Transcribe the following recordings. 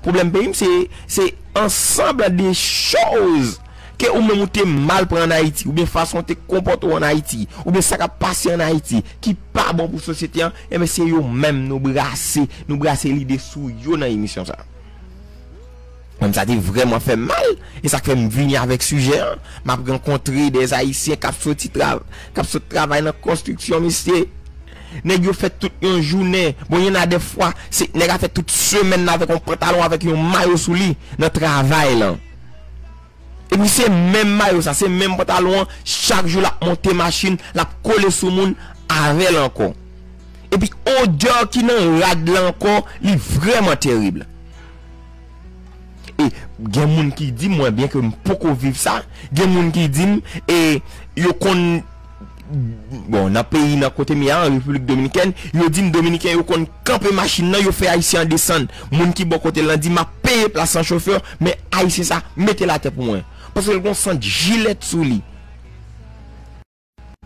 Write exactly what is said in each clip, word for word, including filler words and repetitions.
Pwoblèm peyi m, se, se ansanm de choz ke ou menm ou te mal pran ann Ayiti, oubyen fason w te konpòte w ann Ayiti, oubyen sa k ap pase ann Ayiti, ki pa bon pou sosyete an, enben se yo menm nou brase, nou brase lide sou yo nan emisyon sa. Mwen, sa te vrèman fè m mal, e sa k fè m vini avèk sijè an. M ap rankontre de Ayisyen k ap soti trav-, k ap sot travay nan konstriksyon, mesye. Nèg yo fè tout yon jounen. Bon, y en a de fwa, se nèg a fè tout semèn nan avèk yon pantalon, avèk yon mayo sou li nan travay lan. Epi se menm mayo sa, se menm pantalon an, chak jou l ap monte machin, l ap kole sou moun avè l ankò. Epi odè ki nan rad la ankò, li vrèman terib. E gen moun ki di m, mwen, byen ke m poko viv sa, gen moun ki di m, e yo konn, bon, nan peyi, nan kote m ye a, an Repiblik Dominikèn, yo di m Dominiken yo konn kanpe machin nan, yo fè Ayisyen an desann. Moun ki bò kote l lan di, "M ap peye plas an chofè, men Ayisyen sa, mete l atè pou mwen." Paske l gon sant jilèt sou li.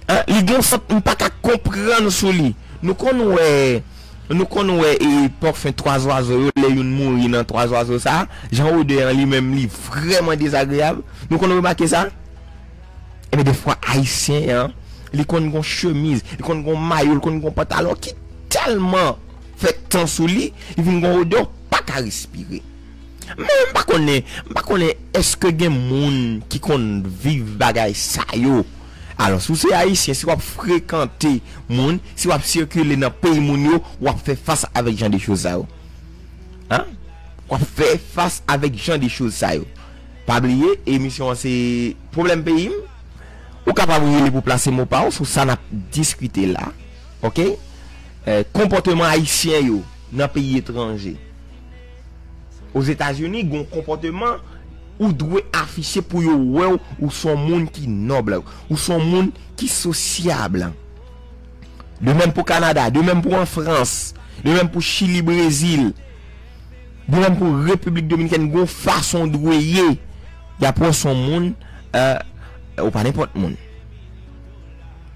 An, li gon sant m pa ka konprann sou li. Nou konn wè, nou konn wè, e, pafin twa zwazo yo, lè youn mouri nan twa zwazo sa, jan odè an li menm li vrèman dezagreyab. Nou konn remake sa? Ebyen, defwa Ayisyen an, li konn gon chemiz, li konn gon mayo, li konn gon pantalon ki tèlman fè tan sou li, li vin gon odè w pa ka respire. Men m pa konnen, m pa konnen èske gen moun ki konn viv bagay sa yo. Alò, si w se Ayisyen, si w ap frekante moun, si w ap sikile nan peyi moun yo, w ap fè fas avèk jan de choz sa yo. An? W ap fè fas avèk jan de choz sa yo. Pa bliye, emisyon an se Pwoblèm Peyi m. Ou kapab rele pou plase mo pa w sou sa n ap diskite la. Oke? Eh, konpòteman Ayisyen yo nan peyi etranje. Ozetazini, gon konpòteman ou dwe afiche pou yo wè w, ou se yon moun ki nòb, ou se yon moun ki sosyab. De menm pou Kanada, de menm pou an Frans, de menm pou Chili, Brezil, de menm pou Repiblik Dominikèn, gon fason w dwe ye. Y ap wè w se yon moun, eh, ou pa nenpòt moun.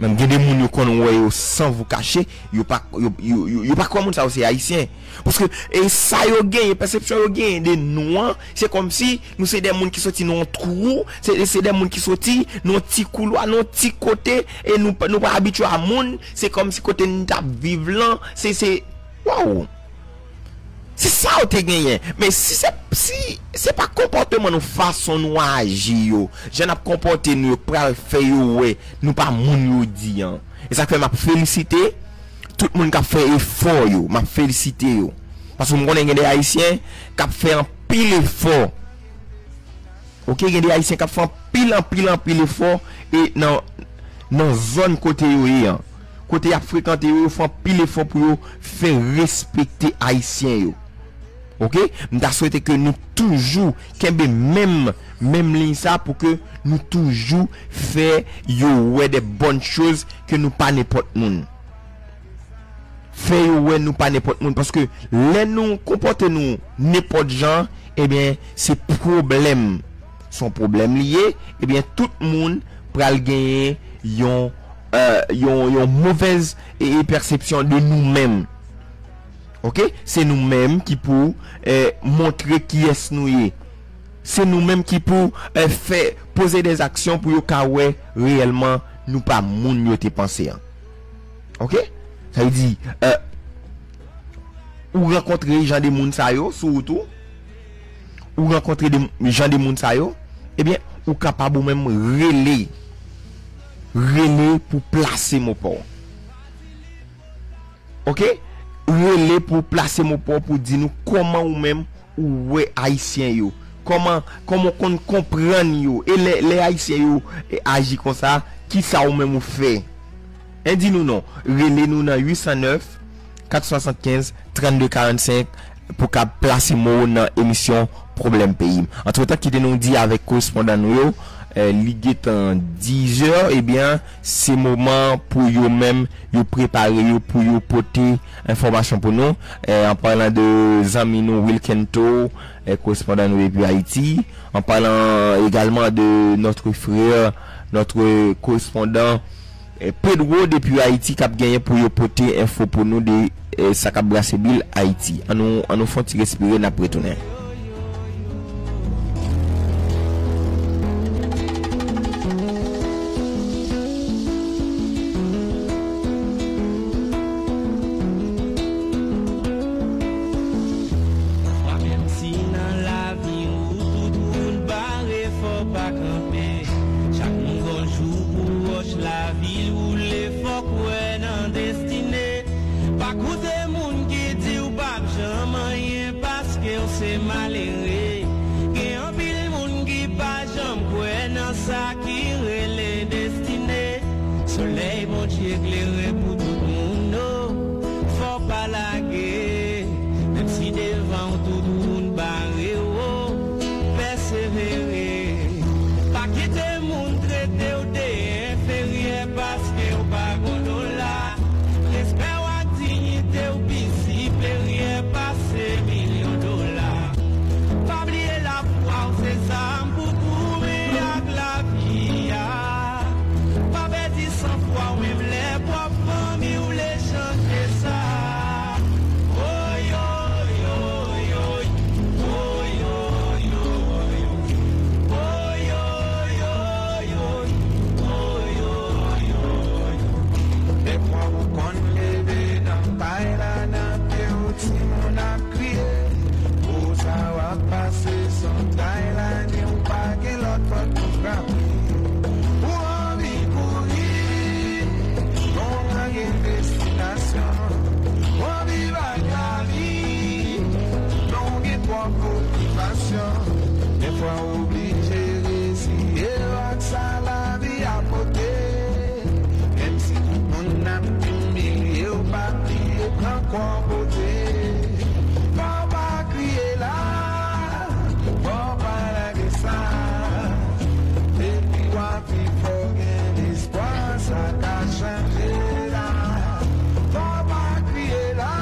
Menm gen de moun yo konn wè yo san vou kache, yo pa, yo, yo, yo, yo pa kwè moun sa yo se Ayisyen. Paske, e sa yo genyen, pèsepsyon yo genyen de nou an, se kòmsi nou se de moun ki soti nan yon twou, se, se de moun ki soti nan yon ti koulwa, nan yon ti kote, e nou, nou pa abitye a moun, se kòmsi kote n t ap viv lan, se, se, waw! Se sa yo te genyen. Men si se, si se pa konpòteman nou, fason nou aji yo, jan n ap konpòte nou yo, k pral fè yo wè nou pa moun yo di an. E sa k fè m ap felisite tout moun k ap fè efò yo. M ap felisite yo. Paske m konnen gen de Ayisyen k ap fè anpil efò. Oke, gen de Ayisyen k ap fè anpil, anpil, anpil efò e nan, nan zòn kote yo ye an. Kote y ap frekante yo, yo fè anpil efò pou yo fè respekte Ayisyen yo. Oke? M ta swete ke nou toujou kenbe menm, menm liy sa pou ke nou toujou fè yo wè de bòn choz ke nou pa nenpòt moun. Fè yo wè nou pa nenpòt moun, paske lè nou konpòte nou nenpòt jan, ebyen, se pwoblèm. Se yon pwoblèm li ye, ebyen, tout moun pral genyen yon, eh, yon, yon movèz, e, e, pèsepsyon de nou menm. Oke? Se nou menm ki pou, eh, montre kiyès nou ye. Se nou menm ki pou, eh, fè, poze de aksyon pou yo ka wè reyèlman nou pa moun yo te panse an. Oke? Sa vle di, eh, ou rankontre jan de moun sa yo sou wout ou, ou rankontre de, jan de moun sa yo, ebyen, ou kapab ou menm rele, rele pou plase mo pa w. Oke? Rele pou plase mo pa w pou di nou kòman ou menm ou wè Ayisyen yo. Kòman, kòman w konn konprann yo. E lè, lè Ayisyen yo, e, aji konsa, kisa ou menm ou fè? En di nou non. Rele nou nan uit san nèf, kat swasannkenz, trannde karannsenk pou ka plase mo w nan emisyon Pwoblèm Peyi m. Antretan, kite nou di avèk korespondan nou yo, eh, li gentan dizè, ebyen, se moman pou yo menm, yo prepare yo pou yo pote enfòmasyon pou nou. Eh, an palan de zanmi nou Wilkento, eh, korespondan nou depi Ayiti. An palan egalman de notre frère, notre correspondant, eh, Pedro depi Ayiti k ap genyen pou yo pote enfo pou nou de, eh, sa k ap brase bil Ayiti. An nou, an nou fè yon ti respire, n ap retounen. Yo se malere. Gen anpil moun ki pa janm kwè nan sa ki rele destine. Solèy Bondye klere pou tout moun, o. Fò w pa lage, menm si devan w tout moun bare w, o. Pèsevere. Pa kite moun trete w de enferyè paske w pa gon dola. Respè w ak diyite w pi siperyè pase milyon dola. Pa bliye lafwa w se zam pou goumen ak lavi a. Pa pèdi sanfwa w menm lè pwòp fanmi w vle chanje sa. Oyoyoyoy, oyoyoyoy, oyoyoyoy, oyoyoyoy. Dèfwa ou konn leve nan kay la, nan pye w timoun ap kriye. Pou sa w ap pase sou kay la, ni ou pa gen lòt pòt pou frape. Ou anvi kouri, men w manke destinasyon. Ou anvi bay lavi, men w gen twòp okipasyon. Dèfwa ou oblije reziye w ak sa lavi a pote. Menm si tout moun ap imilye w, pa bliye pran kò w pote. Fò w pa kriye la, fò w pa lage sa. Depi w ap viv, fò w gen lespwa, sa ka chanje la. Fò w pa kriye la,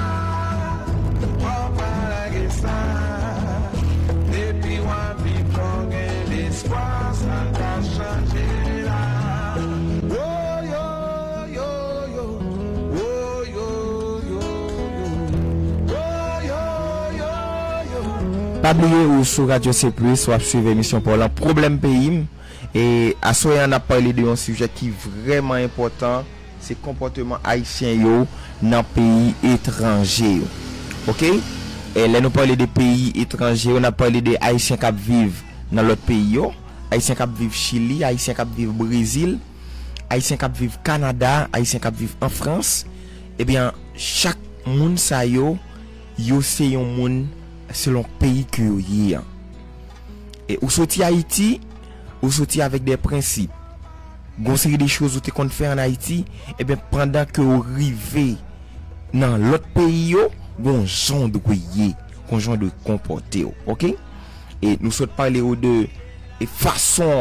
fò w pa lage sa. Depi w ap viv, fò w gen lespwa, sa ka chanje la. Woyoyoyo, woyoyoyo, woyoyoyo. Pa bliye ou sou Radyo C Plus, w ap swiv emisyon pa w lan, Pwoblèm Peyi m. E aswè a n ap pale de yon sijè ki vrèman enpòtan, se konpòteman Ayisyen yo nan peyi etranje yo. Oke? E lè nou pale de peyi etranje yo, n ap pale de Ayisyen k ap viv nan lòt peyi yo, Ayisyen k ap viv Chili, Ayisyen k ap viv Brezil, Ayisyen k ap viv Kanada, Ayisyen k ap viv an Frans. Ebyen, chak moun sa yo, yo se yon moun selon peyi ke yo ye an. E ou soti Ayiti, ou soti avèk de prensip. Gon seri de choz ou te konn fè an Ayiti, ebyen, pandan ke ou rive nan lòt peyi yo, gon jan w dwe ye, gon jan w dwe konpòte w, oke? E nou sot pale w de, e fason